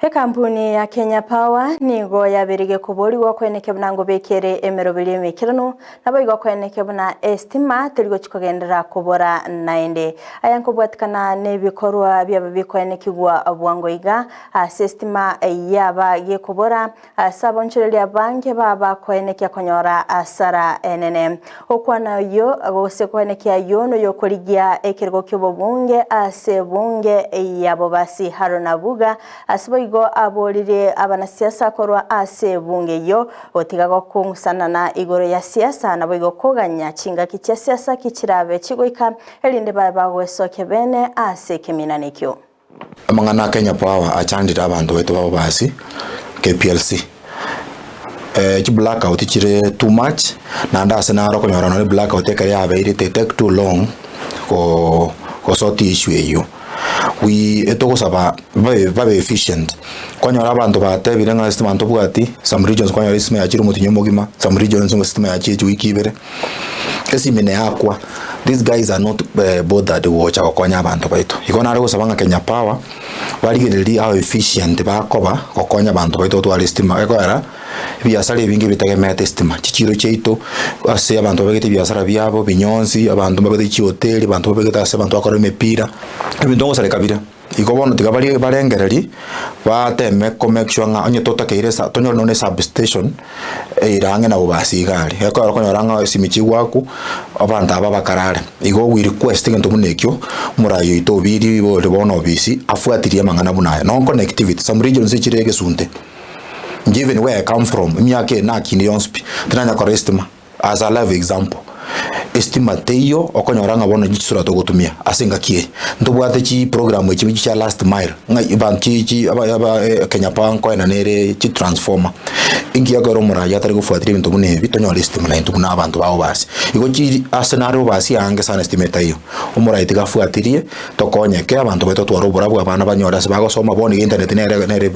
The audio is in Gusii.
Ekampuni ya Kenya Power nigo yaberige koborigwa kweneke buna ngobekere emeroberi emeikeranu, naboigo kweneke buna estima teri gochi kogenderera kobora naende. Aya nkobwatikana nebikorwa biaba bikoenekigwa bwango iga ase estima yaba gekobora Ase abonchoreria abange baba koenekia konyora asara enene. Gokwana oyio, gose koenekia ayio noyokorigia ekerogo ki'obobunge ase ebunge y'abobasi Haruna Buga, ase boigo aboririe abanasiasa korwa ase ebunge eyio gotiga gokong'usanana igoro ya siasa naboigo koganya chingaki chia siasa ki chirabe chigoika erinde babe bagwesokia bene ase ekeminana ekio. Amang'ana a Kenya Power achandire abanto baito ba Bobasi, KPLC. Chiblackout chire too much, naende ase naro okonyora nonye blackout ekero yabeire it take too long go gosort issue eywo. We etogosaba babe babe efficient, kwanyora abanto batebire ng'a estima ntobwati, some regions kwanyora estima yachire omotienyi omogima, some regions estima yachire chiwiki ibere. Esimi neyakwa, these guys are not bothered gocha gokonya abanto baito. Igo nare gosaba ng'a Kenya Power, barigererie how efficient bakoba gokonya abanto baito gotwara estima, ekegoera ebiasara ebinge bitegemeete estima, chichiro chiaito, ase abanto babegete ebiasara biabo, binyonsi, abanto mbabegete chihoteli, abanto babegete ase abanto bakora emepira, ebinto ngosareka bire. Igo bono tiga baria barengererie, bateme ko make sure ng'a onye totakeire esa tonyore nonye esubstation, eira ang'e na bobasi iga aria. Ekero okonyora ng'a esimi chigwaku, abanto aba bakarare. Igo we request egento buna ekio, omorai oito obirie igo ore bono obisi, afuatirie amang'ana buna aya. Nonye connectivity, some regions echire egesunte. Inche even where I come from, emiaka eye nakine yonsi pi, tinanya korora estima. As a live example, estima teiyo okonyora ng'a bono chisura togotumia ase engaki eye. Ntobwate chiprogram echi chia last mile ng'a eban chi chi aba aba Kenya Power nkoenana ere chitransformer. Inki gekogera omoraia atari gofuatiria ebinto buna ebi tonyore estima naintwe buna abanto ba obasi. Igo chiri ase nare obasi aange sana estima etaiyo. Omoraia tiga afuatirie, tokonyeke abanto baito totware oborabu abana banyore ase bagosoma bono iga internet nere nere.